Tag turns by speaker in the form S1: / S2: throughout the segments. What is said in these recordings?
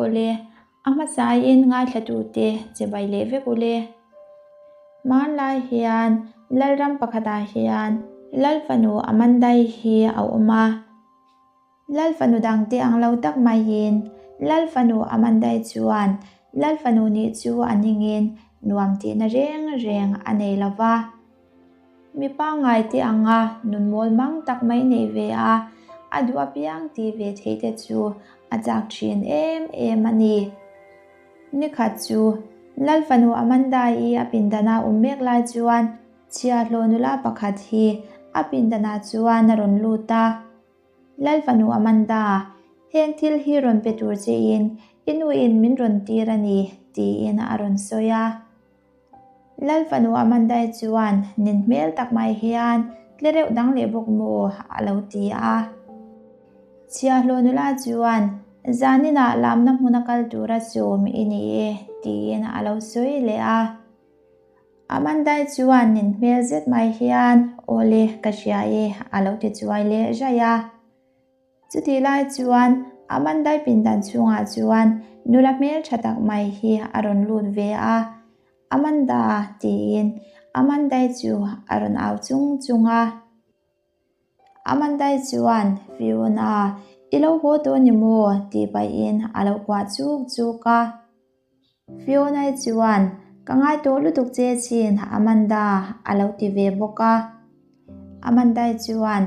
S1: Awle, a hmasaiin ngaithlatute chibai leh vek ule. Hmanlai hian Lalram pakhatah hian Lalfanu Amandai hi a awm a. Lalfanu dangte ang lo tak maiin Lalfanu Amandai chuan Lalfanu nih chu a ningin nuam tihna reng reng a nei lo va. Mi pangngai te anga nun mawl mang tak mai nei ve a, a duh apiang tih ve theih te chu a chak thin em em a ni. Nikhat chu Lalfanu Amanda-i a pindana awm mek lai chuan chhiahhlawh nula pakhat hi a pindanah chuan a rawn lut a. Lalfanu Amanda, heng thil hi rawn pe tur chein i nuin min rawn tir a ni, tiin a rawn sawi a. Lalfanu Amandai chuan nin hmel tak mai hian tle reuh dang leh bawk maw a lo ti a. Chhiahhlawh nula chuan zaninah lamna hmuna kal tura sawm i ni e tiin a lo sawi leh a. Amandai chuan nin hmel zet mai hian awle ka hria e a lo ti chuai leh raih a. Chutih lai chuan Amandai pindan chhungah chuan nula hmel tha tak mai hi a rawn lut ve a, Amanda tiin Amandai chu a rawn au chung chung a. Amandai chuan Fiona i lo haw tawh ni maw tih pahin a lo kuah chuk chuk a. Fiona-i chuan, Ka ngai tawh lutuk che chin, Amanda, a lo ti ve bawk a. Amanda-i chuan,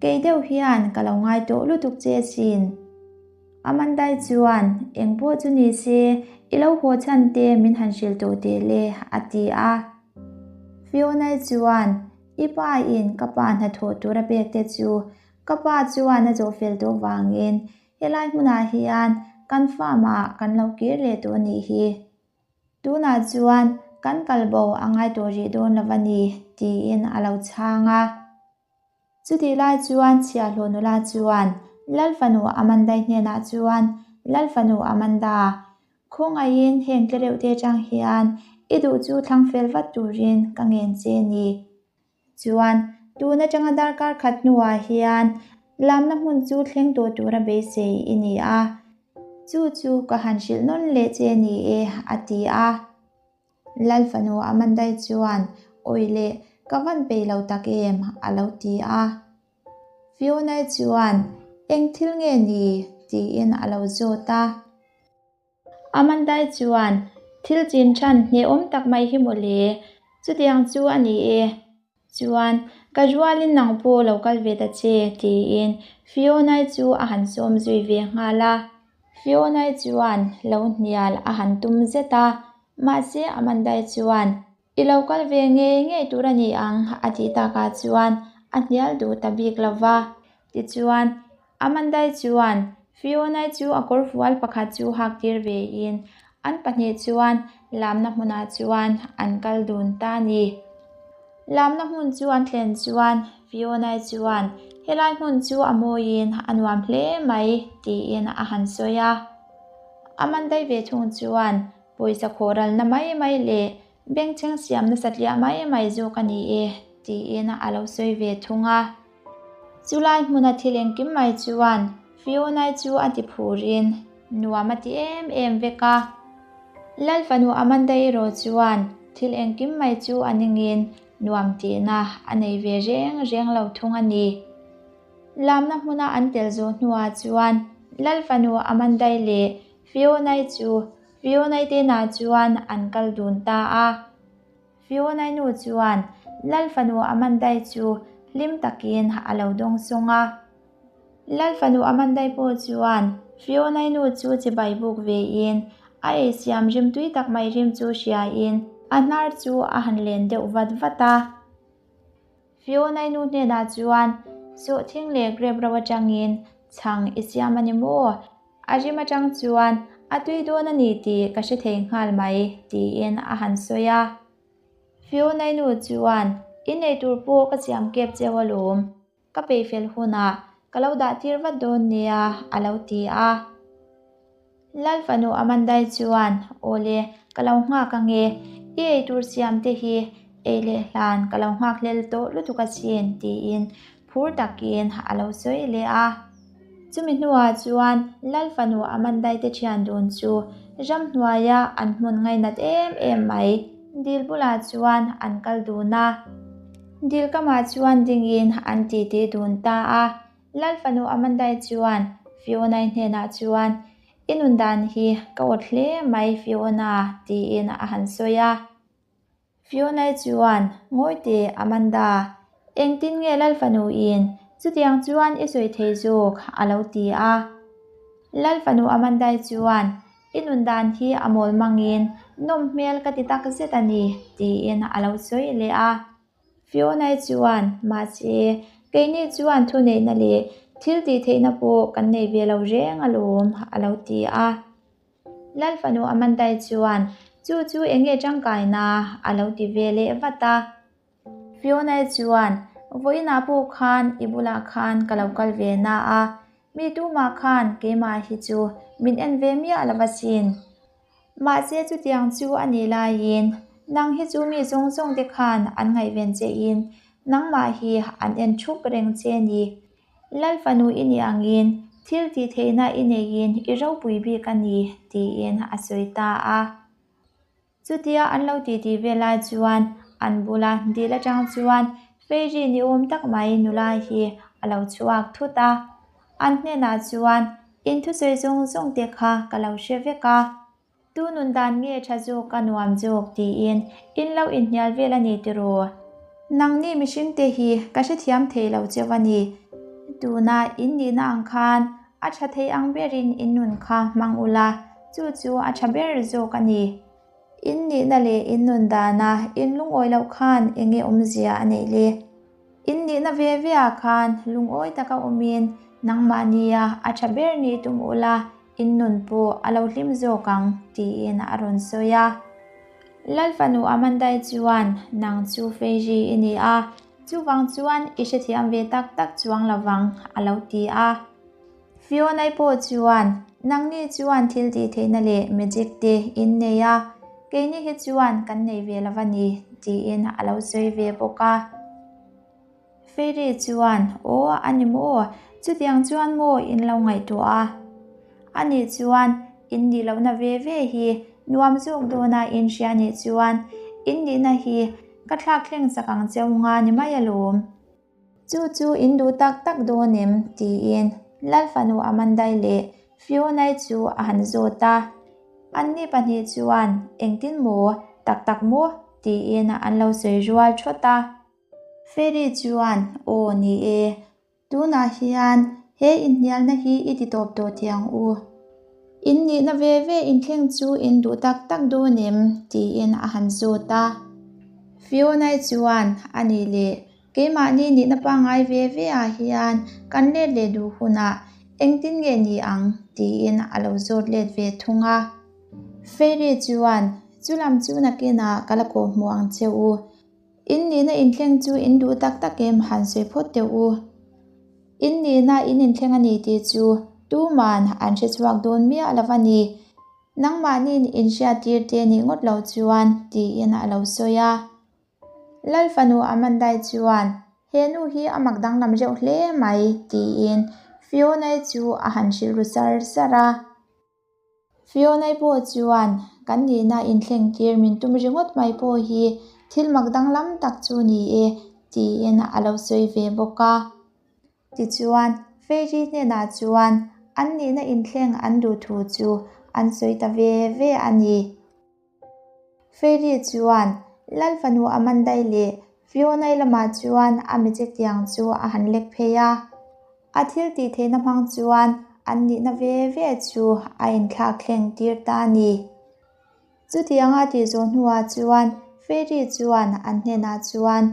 S1: Kei deuh hian ka lo ngai tawh lutuk che chin. Amanda-i chuan, Eng pawh chu ni se, i lo haw chhan te min han hrilh tawh teh le, a ti a. Fiona-i chuan, I pa in ka pa hnathawh tur a pek te chu ka pa chuan a zawh fel tawh vangin Helai hmunah hian kan farm ah kan lo kir leh tawh a nih hi. Tunah chuan kan kal bo a ngai tawh rih dawn lo a ni, tiin a lo chhang a. Chutih lai chuan chhiahhlawh nula chuan Lalfanu Amandai hnenah chuan, Lalfanu Amanda, khawngaihin heng tlereuh te atang hian i duh chu thlang fel vat turin ka ngen che ni. Chuan, tun atanga darkar khat hnuah hian lamna hmun chu thleng tawh tura beisei i ni a, chu chu ka han hrilh nawn leh che ni e, a ti a. Lalfanu Amandai chuan, Awi leh, ka van peih lo tak em, a lo ti a. Fiona chuan, Eng thil nge ni? tiin a lo zawt a. Amandai chuan, Thil chin than hnehawm tak mai hi maw le, chutiang chu a ni e. Chuan, ka rualin nang pawh lo kal ve ta che, tiin Fiona-i chu a han sawm zui ve nghal a. Fiona-i chuan lo hnial a han tum zet a, mahse Amandai chuan, I lo kal ve ngei ngei tur a ni ang, a tih takah chuan a hnial duh ta bik lo va. Tichuan, Amandai chuan Fiona-i chu a kawrfual pakhat chu hak tir vein an pahnih chuan lamna hmunah chuan an kal dun ta a ni. Lamna hmun chu an thlen chuan Fiona-i chuan, Helai hmun chu a mawiin a nuam hle mai, tiin a han sawi a. Amandai ve thung chuan Pawisa khawhralna mai mai leh bengchheng siam nasa tliah mai mai zawk a ni e, tiin a lo sawi ve thung a. Chulai hmuna thil engkim mai chuan Fiona-i chu a ti phurin nuam a ti em em vek a. Lalfanu Amanda erawh chuan thil engkim mai chu a ningin nuam tihna a nei ve reng reng lo thung a ni. Lamna hmuna an tel zawh hnuah chuan Lalfanu Amanda-i leh Fiona-i chu Fiona-i te inah chuan an kal dun ta a. Fiona-i nu chuan Lal fanu Amanda-i chu hlim takin a lo dawng sawng a. Lal fanu Amanda-i pawh chuan Fiona-i nu chu chibai buk vein a ei siam rim tui tak mai rim chu hriain a hnar chu a han len deuh vat vat a. Fiona-i nu hnenah chuan sawhthing leh grape ro atangin chhang i siam a ni maw? A rim atang chuan a tui dawn a ni tih ka hre thei nghal mai, tiin a han sawi a. Fiona-i nu chuan, I nei tur pawh ka siam kep cheu alawm, ka peih fel hunah ka lo dah tir vat dawn nia, a lo ti a. Lal fanu Amandai chuan, Awle, ka lo nghak ange, i ei tur siam te hi ei leh hlan ka lo nghak hlel tawh lutuk asin, tiin phur takin a lo sawi leh a. Chumi hnuah chuan Lal fanu Amandai te thian dun chu ramhnuaia an hmun ngainat em em mai dil bulah chuan an kal dun a. Dil kamah chuan dingin an titi dun ta a. Lal fanu Amandai chuan Fiona-i hnenah chuan, I nun dan hi ka awt hle mai Fiona, tiin a han sawi a. Fiona-i chuan, Ngawi teh Amanda, engtin nge Lal fanu in chutiang chuan i sawi thei zawk? a lo ti a. Lal fanu Amanda-i chuan, I nun dan hi a mawl mangin nawm hmel ka ti tak zet a ni, tiin a lo sawi leh a. Fiona-i chuan, Mahse, keini chuan thuneihna leh thil tih theihna pawh kan nei ve lo reng alawm, a lo ti a. Lal fanu Amandai chuan, Chu chu eng nge tangkaina? a lo ti ve leh vat a. Fiona-i chuan, Vawiinah pawh khan i bulah khan ka lo kal ve na a, mi tumah khan keimah hi chu min en ve miah lo asin. Mahse chutiang chu a nih laiin nang hi chu mi zawng zawng te khan an ngaihven che in nangmah hi an en thup reng che ni. Lal fanu i nih angin thil tih theihna i neiin i ropui bik a ni, tiin a sawi ta a. Chutia an lo titi ve lai chuan an bula dil atang chuan Fairy ni awm tak mai nula hi a lo chhuak thut a. An hnenah chuan, In thusawi zawng zawng te kha ka lo hre vek a. Tu nun dan nge tha zawk a nuam zawk tiin in lo inhnial vel a ni tiraw? Nangni mihring te hi ka hrethiam thei lo cheu a ni. Tuna in nihna ang khan a tha thei ang berin in nun kha hmang ula, chu chu a tha ber zawk a ni. In nihna leh in nun dana in lungawi loh khan eng nge awmzia a neih le? In nihna ve ve ah khan lungawi taka awmin nangmahnia a tha ber nih tum ula in nun pawh a lo hlim zawk ang tiin a rawn sawi a. Lal fanu Amandai chuan nang chu Feiji i ni a, chuvang chuan i hrethiam ve tak tak chuang lovang a lo ti a. Fionai pawh chuan nangni chuan thil tih theihna leh magic te in nei a, keini hi chuan kan nei ve lo a ni tiin a lo sawi ve bawk a. Fairy chuan, Aw, a ni maw? Chutiang chuan maw in lo ngaihtuah a? A nih chuan in nih lohna ve ve hi nuam zawk dawna in hria nih chuan in nihna hi ka thlak thleng chak ang cheu nga ni mai alawm. Chu chu in duh tak tak dawn em? tiin Lal fanu Amandai leh Fionai chu a han zawt a. Anni pahnih chuan, Engtin maw? Tak tak maw? tiin an lo sawi rual thawt a. Fairy chuan, Aw ni e, tunah hian he inhnialna hi i ti tawp tawh teh ang u. In nihna ve ve inthleng chu in duh tak tak dawn em? tiin a han zawt a. Fiona-i chuan, A nih leh, keimahni nihna pangngai ve ve ah hian kan let leh duh hunah engtin nge ni ang? tiin a lo zawt let ve thung a. Fairy chuan, Chu lam chu nakinah ka la kawh hmuh ang che u. In nihna inthleng chu in duh tak tak em han sawi phawt teh u. In nihna in inthleng a ni tih chu tuman an hre chhuak dawn miah lo a ni. Nangmahniin in hriattir te nih ngawt lo chuan tiin a lo sawi a. Lal fanu Amandai chuan he nu hi a mak danglam reuh hle mai tiin Fiona-i chu a han hrilh ru sar sar a. Fionai pawh chuan kan nihna inthleng tir min tum ringawt mai pawh hi thil mak danglam tak chu ni e tiin a lo sawi ve bawk a. Tichuan, Fairy hnenah chuan an nihna inthleng an duh thu chu an sawi ta ve ve a ni. Fairy chuan Lal fanu Amandai leh Fionai lamah chuan a magic tiang chu a han lek phei a. A thil tih theihna hmang chuan an nihna ve ve chu a inthlak thleng tir ta a ni. Chutianga tih zawh hnuah chuan Fairy chuan an hnenah chuan,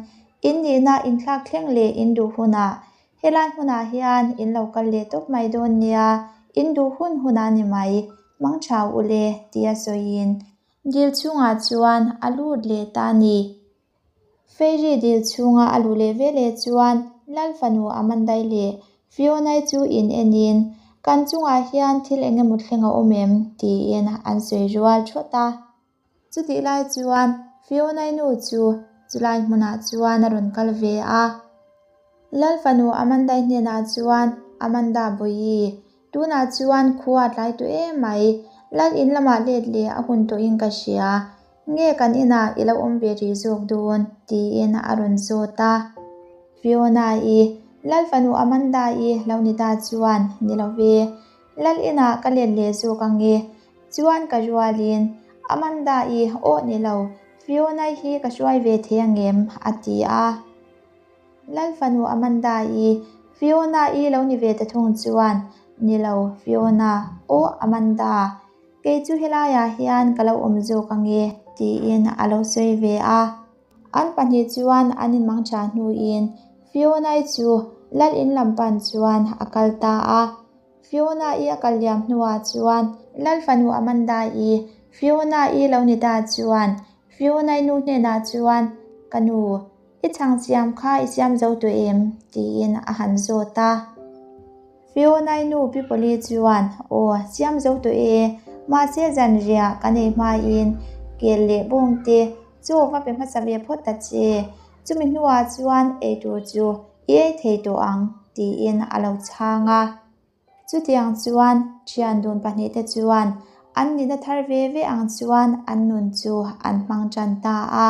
S1: In nihna inthlak thleng leh in duh hunah helai hmunah hian in lo kal leh tawp mai dawn nia, in duh hun hunah ni mai, mang thau u le, tia sawiin dil chhungah chuan a lut leh ta a ni. Fairy dil chhunga a luh leh veleh chuan Lal fanu Amandai leh Fionai chu in enin, Kan chungah hian thil eng emaw thleng a awm em? tiin an sawi rual thawt a. Chutih lai chuan Fionai nu chu chulai hmunah chuan a rawn kal ve a. Lal fanu Amandai hnenah chuan Amanda Bawihi, tunah chuan khua a tlai tawh em mai, Lal in lamah let leh a hun tawhin ka hria, nge kan inah i lo awm ve rih zawk dawn? tiin a rawn zawt a. Fiona-i, Lal fanu Amanda-i lo ni ta chuan, Ni lo ve, Lal inah ka let leh zawk ange, chuan ka rualin Amanda-i aw ni lo, Fiona-i hi ka hruai ve thei angem? a ti a. Lal fanu Amanda-i, Fiona-i lo ni ve ta thung chuan, Ni lo, Fiona, aw Amanda, kei chu helaiah hian ka lo awm zawk ange, tiin a lo sawi ve a. An pahnih chuan an inmang tha hnuin Fiona-i chu Lal in lam pan chuan a kal ta a. Fiona-i a kal liam hnuah chuan Lal fanu Amanda-i, Fiona-i lo ni ta chuan Fiona-i nu hnenah chuan, Ka nu, i chhang siam kha i siam zo tawh em? tiin a han zawt a. Fiona-i nu Pi Polly chuan, Aw, siam zo tawh e, mahse zanriah kan ei hmain kel leh bawngte chaw va pe hmasa ve phawt ta che, chumi hnuah chuan eitur chu i ei thei tawh ang, tiin a lo chhang a. Chutiang chuan thian dun pahnihte chuan an nihna thar ve ve ang chuan an nun chu an hmang tan ta a.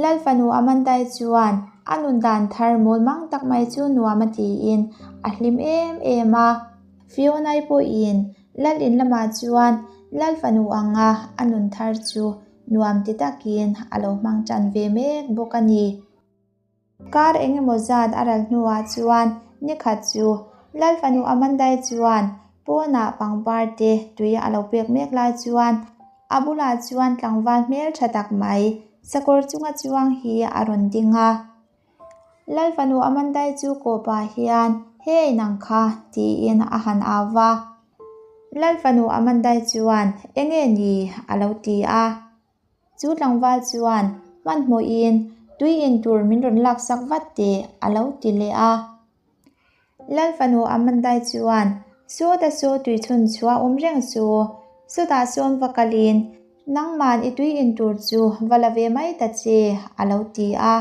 S1: Lal fanu Amandai chuan a nun dan thar mawl mang tak mai chu nuam a tiin a hlim em em a. Fionai pawhin Lal in lamah chuan Lal fanu anga a nun thar chu nuam ti takin a lo hmang tan ve mek bawk a ni. Kar eng emaw zat a ral hnuah chuan nikhat chu Lal fanu Amandai chuan pawnah pangpar te tui a lo pek mek lai chuan a bulah chuan tlangval hmel tha tak mai sakawr chunga chuang hi a rawn ding a. Lal fanu Amandai chu kawpah hian Hei nang kha tiin a han au va. Lal fanu Amandai chuan Enge ni? a lo ti a. Chu tlangval chuan hmanhmawhin tui in tur min rawn laksak vat teh a lo ti leh a. Lal fanu Amandai chuan Sawta saw tui chhun chu a awm reng chu, sawtah sawn va kalin nangman i tui in tur chu va la ve mai ta che a lo ti a.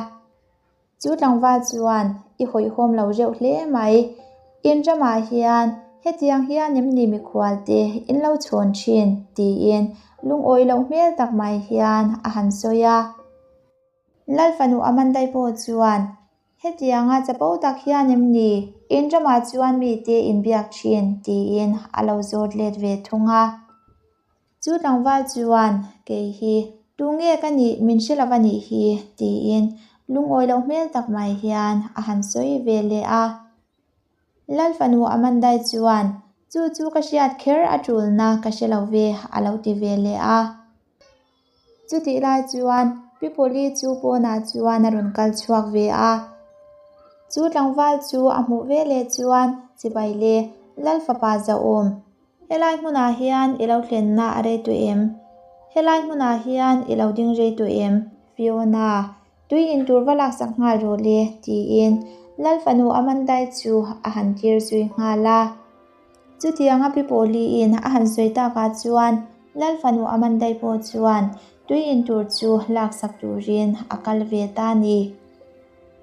S1: Chu tlangval chuan i hawihhawm lo reuh hle mai. In ramah hian hetiang hian em ni mikhual te in lo chhawn thin? tiin lungawi loh hmel tak mai hian a han sawi a. Lal fanu Amandai pawh chuan hetianga chapo tak hian em ni in ramah chuan mite inbiak thin? tiin a lo zawt let ve thung a. Chu tlangval chuan, Kei hi, tu nge ka nih min hre lo a nih hi, tiin lungawi loh hmel tak mai hian a han sawi ve leh a. Lal fanu Amandai chuan, Chu chu ka hriat kher a tulna ka hre lo ve, a lo ti ve leh a. Chutih lai chuan Pi Pawli chu pawnah chuan a rawn kal chhuak ve a. Chu tlangval chu a hmuh ve leh chuan, Chibai le, Lal fapa zahawm, Helai hmunah hian i lo thlenna a rei tawh em? Helai hmunah hian i lo ding rei tawh em? Fiona, tui in tur va laksak nghal rawh le, tiin Lal fanu Amandai chu a han tir zui nghal a. Chutianga Pi Pawliin a han sawi takah chuan Lal fanu Amandai pawh chuan tui in tur chu laksak turin a kal ve ta a ni.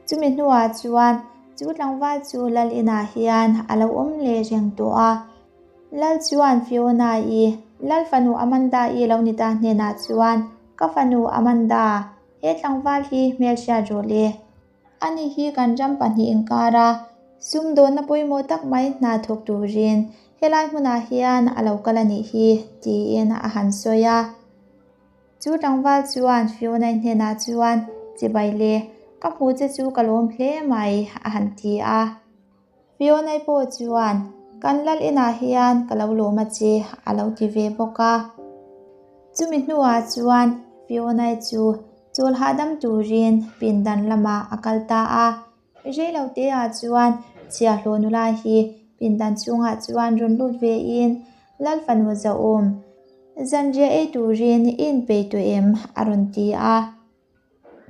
S1: Chumi hnuah chuan chu tlangval chu Lal inah hian a lo awm leh reng tawh a. Lal chuan Fiona-i, Lal fanu Amanda-i lo ni ta hnenah chuan, Ka fanu Amanda, he tlangval hi hmelhriat rawh le. Ani hi kan ram pahnih inkara sumdawnna pawimawh tak mai hna thawk turin helai hmunah hian a lo kal a nih hi, tiin a han sawi a. Chu tlangval chuan Fiona-i hnenah chuan, Chibai le, ka hmuh che chu ka lawm hle mai, a han ti a. Fiona-i pawh chuan, Kan lal inah hian ka lo lawm a che, a lo ti ve bawk a. Chumi hnuah chuan Fiona-i chu chawl hahdam turin pindan lamah a kal ta a. Rei lo te ah chuan chhiahhlawh nula hi pindan chhungah chuan rawn lut ve in Lal fanu zahawm zanriah ei turin i inpeih tawh em? a rawn ti a.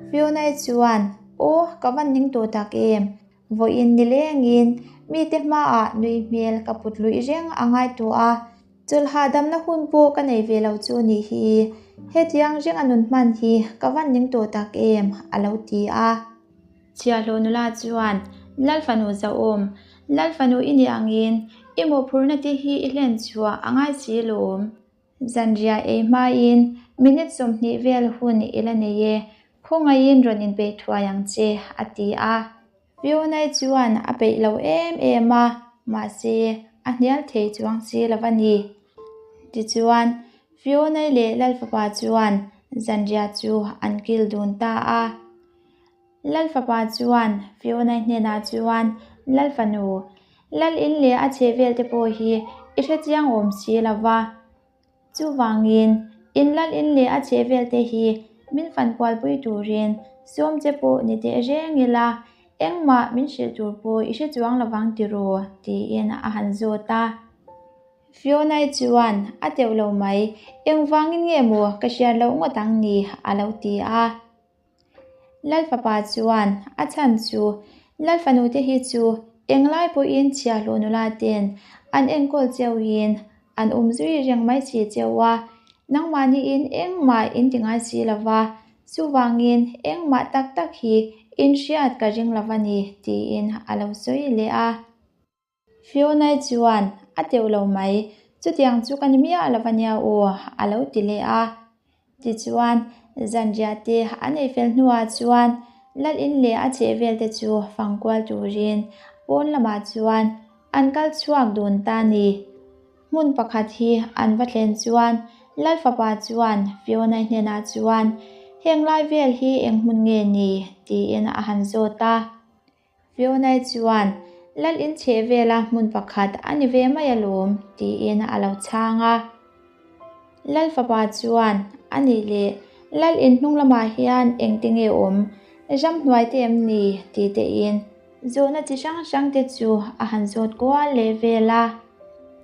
S1: Fiona-i chuan, Aw, ka van ning tawh tak em? Vawiin nilengin mite hmaah nui hmel ka put luih reng a ngai tawh a, chawlh hahdamna hun pawh ka nei ve lo chu nih hi. Hetiang reng a nun hman hi ka van ning tawh tak em? a lo ti a. Chhiahhlawh nula chuan, Lal fanu zahawm, Lal fanu i nih angin i mawhphurhna te hi i hlen chhuah a ngai si lawm. Zanriah ei hmain minute 20 vel hun i la nei e, khawngaihin rawn inpeih thuai ang che, a ti a. Fiona-i chuan a peih lo em em a, mahse a hnial thei chuang si lo a ni. Tichuan, Fiona-i leh Lalfapa chuan zanriah chu an kil dun ta a. Lalfapa chuan Fiona-i hnenah chuan, Lalfanu, Lal in leh a chhehvel te pawh hi i hrechiang awm si lo va. Chuvangin, in lal in leh a chhehvel te hi min fankualpui turin sawm che pawh ni teh reng ila, engmah min hrilh tur pawh i hre chuang lovang tiraw? tiin a han zawt a. Fiona-i chuan, A teuh lo mai, engvangin nge maw ka hriat loh ngawt ang ni? a lo ti a. Lalfapa chuan a chhan chu Lalfanu te hi chu englai pawhin chhiahhlawh nula ten an enkawl cheuhin an awm zui reng mai si cheu a, nangmahniin engmah in ti ngai si lo va, chuvangin engmah tak tak hi in hriat ka ring lo va ni tiin a lo sawi leh a. Fiona-i chuan, A teuh lo mai, chutiang chu ka ni miah lo va nia aw, a lo ti leh a. Tichuan, zanriah te a neih fel hnuah chuan Lal in leh a chhehvel te chu fangkual turin pawn lamah chuan an kal chhuak dun ta ni. Hmun pakhat hi an va thlen chuan Lal fapa chuan Fiona-i hnenah chuan, Heng lai vel hi eng hmun nge ni? tiin a han zawt a. Fiona-i chuan, Lal in chheh vela hmun pakhat a ni ve mai alawm, tiin a lo chhang a. Lal fapa chuan, A nih leh, Lal in hnung lamah hian engte nge awm? Ramhnuai te em ni? ti tein zawhna chi hrang hrang te chu a han zawt kual leh vel a.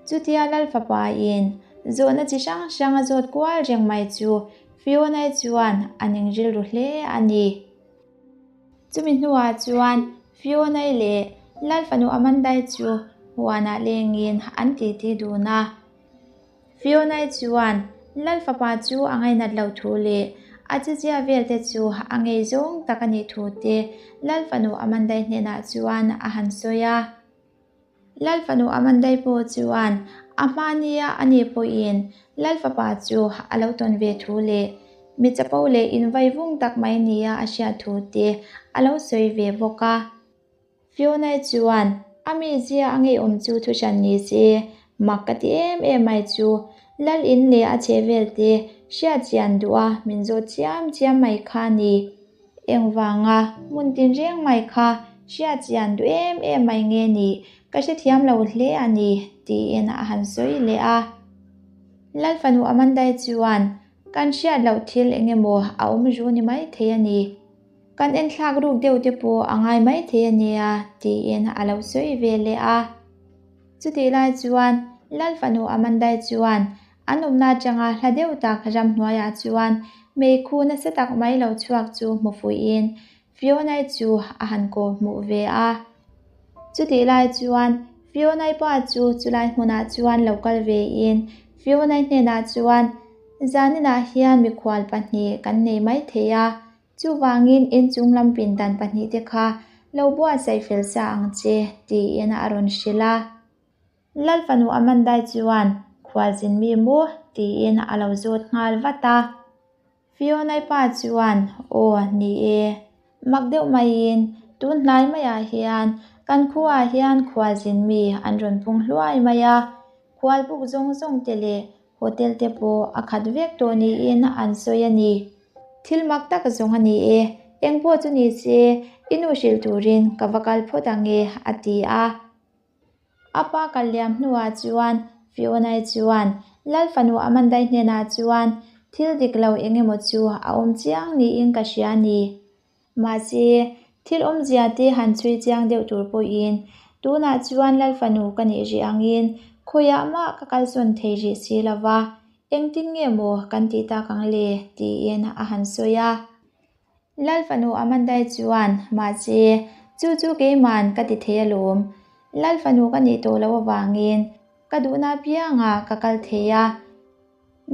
S1: Chutia Lal fapa in zawhna chi hrang hrang a zawt kual reng mai chu Fiona-i chuan a ning rilru hle a ni. Chumi hnuah chuan Fiona-i leh Lalfanu Amanda-i chu huanah lengin an titi dun a. Fiona-i chuan Lalfapa chu a ngainat loh thu leh a chezia vel te chu a ngei zawng tak a nih thu te Lalfanu Amanda-i hnenah chuan a han sawi a. Lalfanu Amandai pawh chuan a hma nia a ni pawhin Lalfapa chu a lo tawn ve thu leh mi chapo leh invai vung tak mai nia a hriat thu te a lo sawi ve bawk a. Fiona-i chuan a mizia a ngeiawm chu thuhran ni se mak ka ti em em mai chu Lal in leh a chhehvel te hriat chian duh a min zawt chiam chiam mai kha a ni. Engvanga hmun tinreng mai kha hriat chian duh em em mai nge ni ka hrethiam lo hle a ni, tiin a han sawi leh a. Lalfanu Amandai chuan, Kan hriat loh thil eng emaw a awm ru ni mai thei a ni. Kan enthlak ruk deuh te pawh a ngai mai thei a nia, tiin a lo sawi ve leh a. Chutih lai chuan Lalfanu Amandai chuan An awmna atanga hla deuh tak ramhnuaiah chuan meikhu nasa tak mai lo chhuak chu hmu fuihin Fiona-i chu a han kawh hmuh ve a. Chutih lai chuan Fiona-i pa chu chulai hmunah chuan lo kal vein Fiona-i hnenah chuan, Zaninah hian mikhual pahnih kan nei mai thei a, chuvangin inchung lam pindan pahnihte kha lo buatsaih fel sa ang che, tiin a rawn hrilh a. Lalfanu Amandai chuan khualzin mi maw tiin a lo zawt nghal vat a. Fiona-i pa chuan, Aw, ni e. Mak deuh maiin tun hnai maiah hian kan khuaah hian khualzin mi an rawn pung hluai mai a, khualbuk zawng zawng te leh hotel te pawh a khat vek tawh niin an sawi a ni. Thil mak tak zawng a ni e, engpawh chu ni se i nu hrilh turin ka va kal phawt ang e, a ti a. A pa kal liam hnuah chuan Fiona-i chuan Lal fanu Amanda-i hnenah chuan thil dik lo eng emaw chu a awm chiang niin ka hria a ni. Mahse, thil awmzia te han chhui chiang deuh tur pawhin tunah chuan Lal fanu ka nih rih angin khawiah mah ka kalsawn thei rih si lo va, engtin nge maw kan tih tak ang le? tiin a han sawi a. Lal fanu Amandai chuan, Mahse, chu chu keiman ka ti thei alawm. Lal fanu ka nih tawh loh avangin ka duhna apiangah ka kal thei a.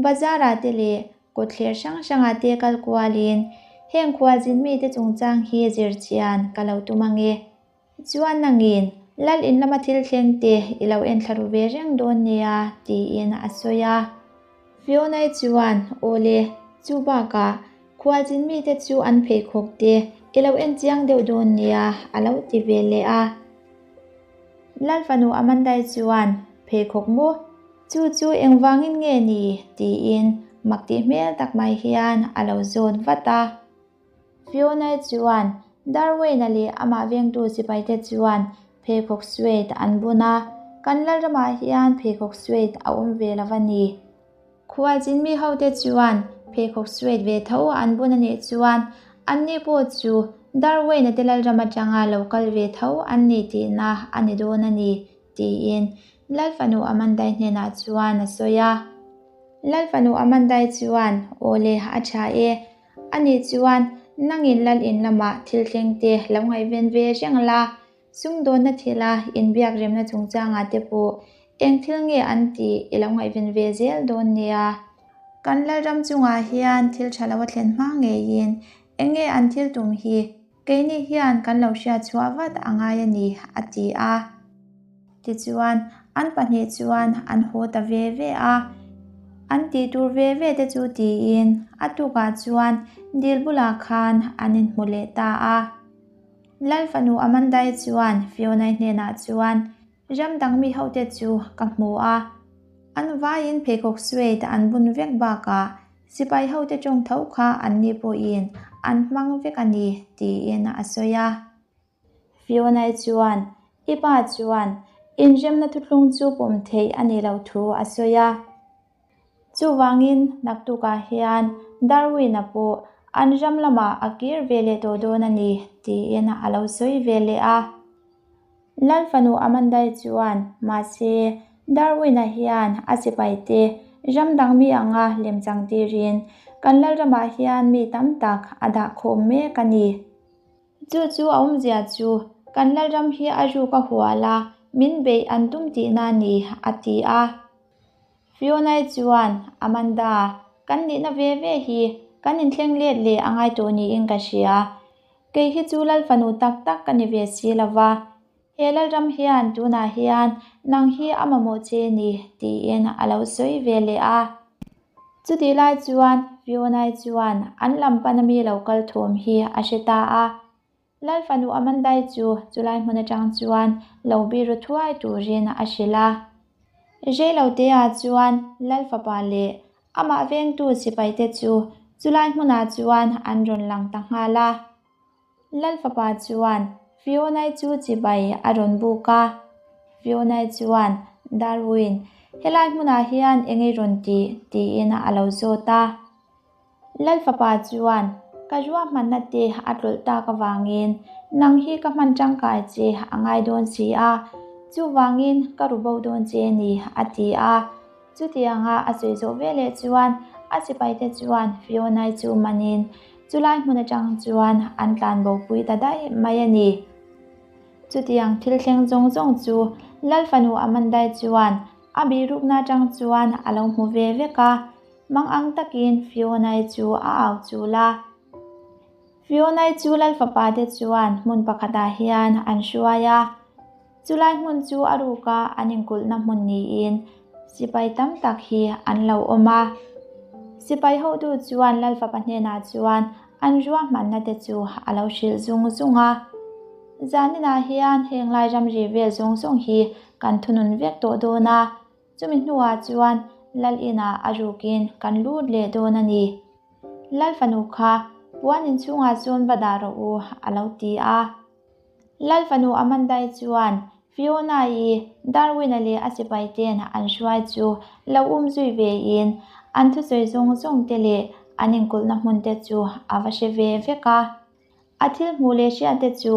S1: Bazar-ah te leh kawtthler hrang hrangah te kal kualin heng khualzin mite chungchang hi zir chian ka lo tum ange. Chuan nangin Lal in lama thil thleng te i lo en thla ru ve reng dawn nia, tiin a sawi a. Fiona-i chuan, Aw le, chu bakah khualchin mite chu an pheikhawk te i lo en chiang deuh dawn nia, a lo ti ve leh a. Lal fanu Amanda-i chuan, Pheikhawk maw? Chu chu engvangin nge ni? tiin mak tih hmel tak mai hian a lo zawt vat a. Fiona-i chuan Darwin-a leh amah vengtu sipaite chuan pheikhawk suede an bun a, Kan Lalramah hian pheikhawk suede a awm ve lo a ni. Khualchin mi hote chuan pheikhawk suede ve tho an bun a nih chuan anni pawh chu Darwin-a te Lalram atanga lo kal ve tho an ni tihna a ni dawn a ni, tiin Lalfanu Amanda-i hnenah chuan a sawi a. Lalfanu Amanda-i chuan, Aw le, a tha e. Ani chuan, Nangin lal in lamah thil thleng te lo ngaihven ve reng la, sumdawnna thila inbiak remna chungchangah te pawh eng thil nge an tih i lo ngaihven ve zel dawn nia. Kan Lalram chungah hian thil tha lo a thlen hma ngeiin eng nge an thil tum hi Keini hian kan lo hriat chhuah vat a ngai a ni, a ti a. Tichuan, an pahnih chuan an haw ta ve ve a. An tih tur ve ve te chu tiin a tukah chuan dil bulah khan an inhmu leh ta a. Lal fanu Amandai chuan Fiona-i hnenah chuan, Ram dang mi hote chu ka hmu a, an vaiin pheikhawk suede an bun vek bakah Sipai hote tawng tho kha anni pawhin an hmang vek a ni, tiin a sawi a. Fiona-i chuan, I pa chuan inremna thuthlung chu pawm theih a nih loh thu a sawi a. Chuvangin naktukah hian Darwin-a pawh an ram lamah a kir ve leh tawh dawn a ni, tiin a lo sawi ve leh a. Lal fanu Amandai chuan, Mahse, Darwin-a hian a sipaite ram dang mi anga lemchang tirin kan Lalramah hian mi tam tak a dah khawm mek a ni. Chu chu a awmzia chu kan Lalram hi a ruk a hual a, min beih an tum tihna a ni, a ti a. Fiona-i chuan, Amanda, kan nihna ve ve hi kan inthleng let leh a ngai tawh niin ka hria. Kei hi chu Lal fanu tak tak ka ni ve si lo va, he Lalram hian tunah hian nang hi a mamawh che ni, tiin a lo sawi ve leh a. Chutih lai chuan Fiona-i chuan an lam pana mi lo kal thawm hi a hre ta a. Lal fanu Amandai chu chulai hmun atang chuan lo biru thuai turin a hrilh a. Reilotea chuan Lal fapa leh Amah vengtu sipaite chu chulai hmunah chuan an rawn lang ta nghal a. Lal fapa chuan Fiona-i chu chibai a rawn buk a. Fiona-i chuan, Darwin, helai hmunah hian eng i rawn tih? tiin a lo zawt a. Lal fapa chuan, Ka ruahmanna te a tlawlh tak avangin nang hi ka hman tangkai che a ngai dawn si a, chuvangin ka ru bo dawn che a ni, a ti a. Chutianga a sawi zawh veleh chuan a sipaite chuan Fiona-i chu manin chulai hmun atang chuan an tlanbopui ta daih mai a ni. Chutiang thil thleng zawng zawng chu Lal fanu Amandai chuan a bihrukna atang chuan a lo hmu ve vek a, mangang takin Fiona-i chu a au chul a. Fiona-i chu Lal fapa te chuan hmun pakhatah hian an hruai a. Chulai hmun chu a ruka an inkulhna hmun niin sipai tam tak hi an lo awm a. Sipai hotu chuan Lal fapa hnenah chuan an ruahmanna te chu a lo hrilh zung zung a. Zaninah hian heng lai ramri vel zawng zawng hi kan thunun vek tawh dawn a, chumi hnuah chuan Lal inah a rukin kan lut leh dawn a ni. Lal fanu kha puan inchhungah chuan va dah rawh u a lo ti a. Lal fanu Amandai chuan Fiona-i, Darwin-a leh a sipai ten an hruai chu lo um zui vein an thusawi zawng zawng te leh an inkulhna hmun te chu a va hre ve vek a. A thil hmuh leh hriat te chu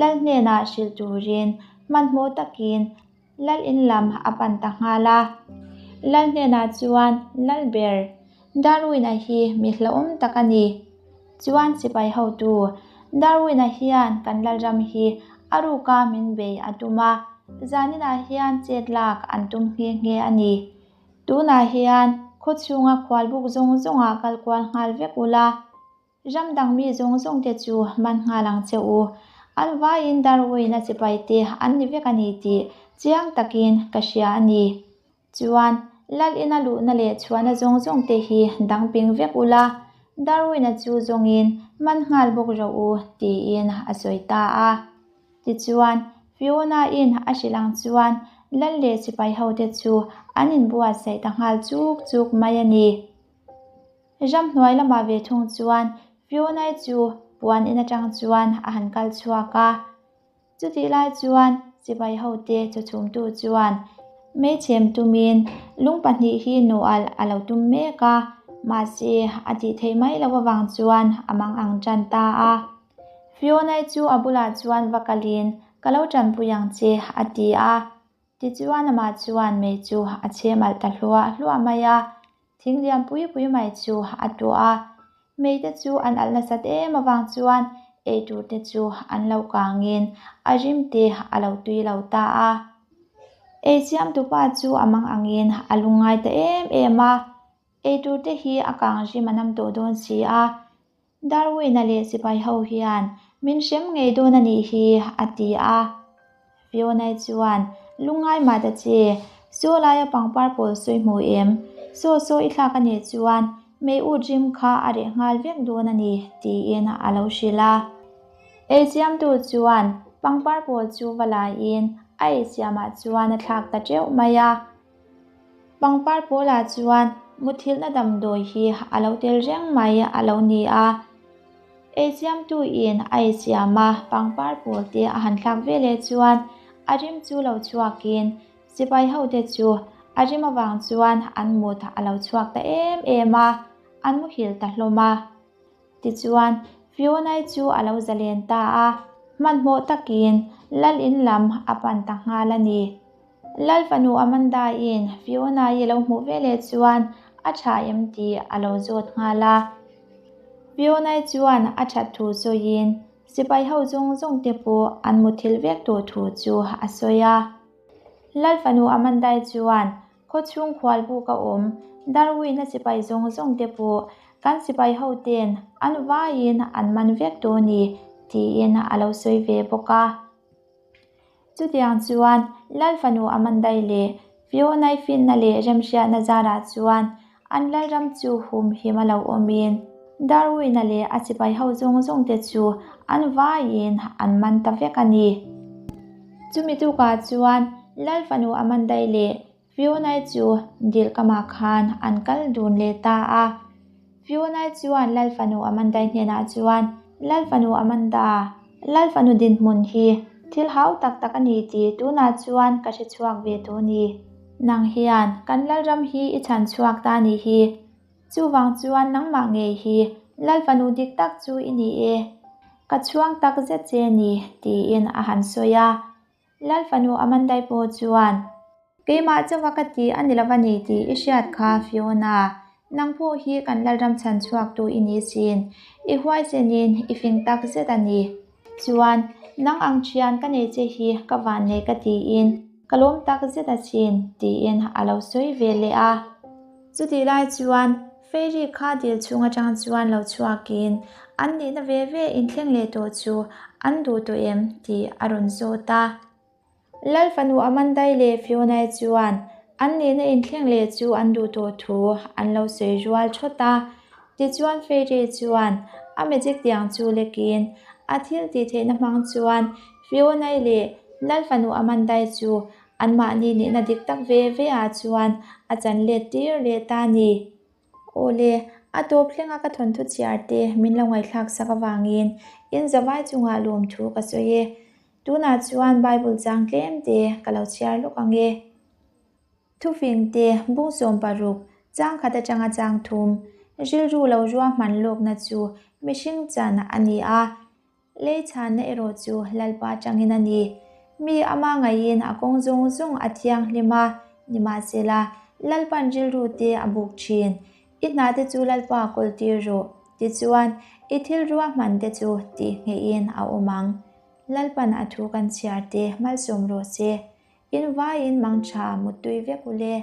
S1: Lal hnenah hrilh turin hmanhmawh takin Lal in lam a pan ta nghal a. Lal hnenah chuan Lal ber, Darwin-a hi mi hlauhawm tak a ni. Chuan sipai hotu, Darwin-a hian kan Lalram hi a ruka min bei a tum a, zaninah hian chet lak an tum nghe nghe a ni. Tunah hian khawchhunga khualbuk zawng zawngah kal kual nghal vek ula, Ram dang mi zawng zawng te chu man nghal ang che u. An vaiin Darwin-a sipaite an ni vek a ni tih chiang takin ka hria a ni. Chuan, Lal ina luhna leh chhuahna zawng zawng te hi dang ping vek ula, Darwin-a chu zawngin man nghal bawk rawh u, tiin a sawi ta a. Tichuan, Fiona-in a hrilh ang chuan Lal leh sipai hote chu an inbuatsaih ta nghal chuk chuk mai a ni. Ramhnuai lamah ve thung chuan Fiona-i chu puan in atang chuan a han kal chhuak a. Chutih lai chuan sipai hote chawchhumtu chuan meichhem tumin lung pahnih hi nawh a lo tum mek a, mahse a tih theih mai loh avang chuan a mang ang tan ta a. Fiona-i chu a bulah chuan va kalin, Ka lo tanpui ang che, a ti a. Tichuan amah chuan mei chu a chhem alh ta hluah hluah mai a, thing lian pui pui mai chu a tuah a. Mei te chu an alh nasat em avang chuan ei tur te chu an lo kangin a rim te a lo tui lo ta a. Ei siamtupa chu a mang angin a lungngai ta em em a, ei tur te hi a kang rim a nam tawh dawn si a. Darwin-a leh sipai ho hian min hrem ngei dawn a nih hi, a ti a. Fiona-i chuan, Lungngai mah ta che, saw laia pangpar pawl sawi hmu em? Saw saw i thlak a nih chuan mei ut rim kha a reh nghal vek dawn a ni, tiin a lo hrilh a. Eisiamtu chuan pangpar pawl chu va laiin a eisiamah chuan a thlak ta teuh mai a. Pangpar pawlah chuan muthilhna damdawi hi a lo tel reng mai a lo ni a. Eisiamtu in a eisiam a, pangpar pawl te a han thlak ve leh chuan a rim chu lo chhuakin sipai ho te chu a rim avang chuan an mut a lo chhuak ta em em a, an muhil ta hlawm a. Tichuan, Fiona-i chu a lo zalen ta a, hmanhmawh takin Lal in lam a pan ta nghal a ni. Lal fanu Amanda-in Fiona-i lo hmuh veleh chuan a tha em tih a lo zawt nghal a. Fiona-i chuan a that thu sawiin sipai ho zawng zawng te pawh an muthilh vek tawh thu chu a sawi a. Lal fanu Amanda-i chuan Khawchhung khual buk a awm, Darwin-a sipai zawng zawng te pawh kan sipai ho ten an vaiin an man vek tawh a ni, tiin a lo sawi ve bawk a. Chutiang chuan Lal fanu Amandai leh Fiona-i finna leh remhriatna zarah chuan an lalram chu humhim a lo awmin Darwin-a leh a sipai ho zawng zawng te chu an vaiin an man ta vek a ni. Chumi tukah chuan Lal fanu Amandai leh Fiona-i chu dil kamah khan an kal dun leh ta a. Fiona-i chuan Lal fanu Amandai hnenah chuan, Lal fanu Amanda, Lal fanu dinhmun hi thil hau tak tak a ni tih tunah chuan ka hre chhuak ve tawh a ni. Nang hian kan Lalram hi i chhan chhuak ta nih hi. Chuvang chuan nangmah ngei hi Lal fanu dik tak chu i ni e. Ka chhuang tak zet che ni, tiin a han sawi a. Lal fanu Amandai pawh chuan, Keimah chauha ka ti a ni lo a ni tih i hriat kha, Fiona. Nang pawh hi kan Lalram chhan chhuaktu i ni sin. I huaisenin i fing tak zet a ni. Chuan, nang ang thian ka nei che hi ka vannei ka tiin ka lawm tak zet a sin, tiin a lo sawi ve leh a. Chutih lai chuan Fairy kha dil chhung atang chuan lo chhuakin an nihna ve ve inthleng leh tawh chu an duh tawh em tih a rawn zawt a. Lal fanu Amandai leh Fiona-i chuan an nihna inthleng leh chu an duh tawh thu an lo sawi rual thawt a. Tichuan Fairy chuan a magic tiang chu lekin a thil tih theihna hmang chuan Fiona-i leh Lal fanu Amandai chu Anmahni nihna dik tak ve ve ah chuan a chan let tir leh ta a ni. Awle, a tawp thlenga ka thawnthu chhiar te min lo ngaihthlak sak avangin in zavai chungah lawmthu ka sawi e. Tunah chuan Bible chang tlem te ka lo chhiar lawk ang e. Thufing te bung 16, chang khat atanga chang thum, rilru lo ruahman lawkna chu mihring chan a ni a. Lei chhanna erawh chu Lalpa atangin a ni. Mi ama ngaihin a kawng zawng zawng a thianghlim a, nimahsela, Lalpa'n rilru te a buk thin. I hna te chu Lalpa kawl tir rawh, tichuan i thil ruahman te chu tih nghehin a awm ang. Lalpa'n a thu kan chhiar te malsawm rawh se. In vaiin mangtha muttui vek u le.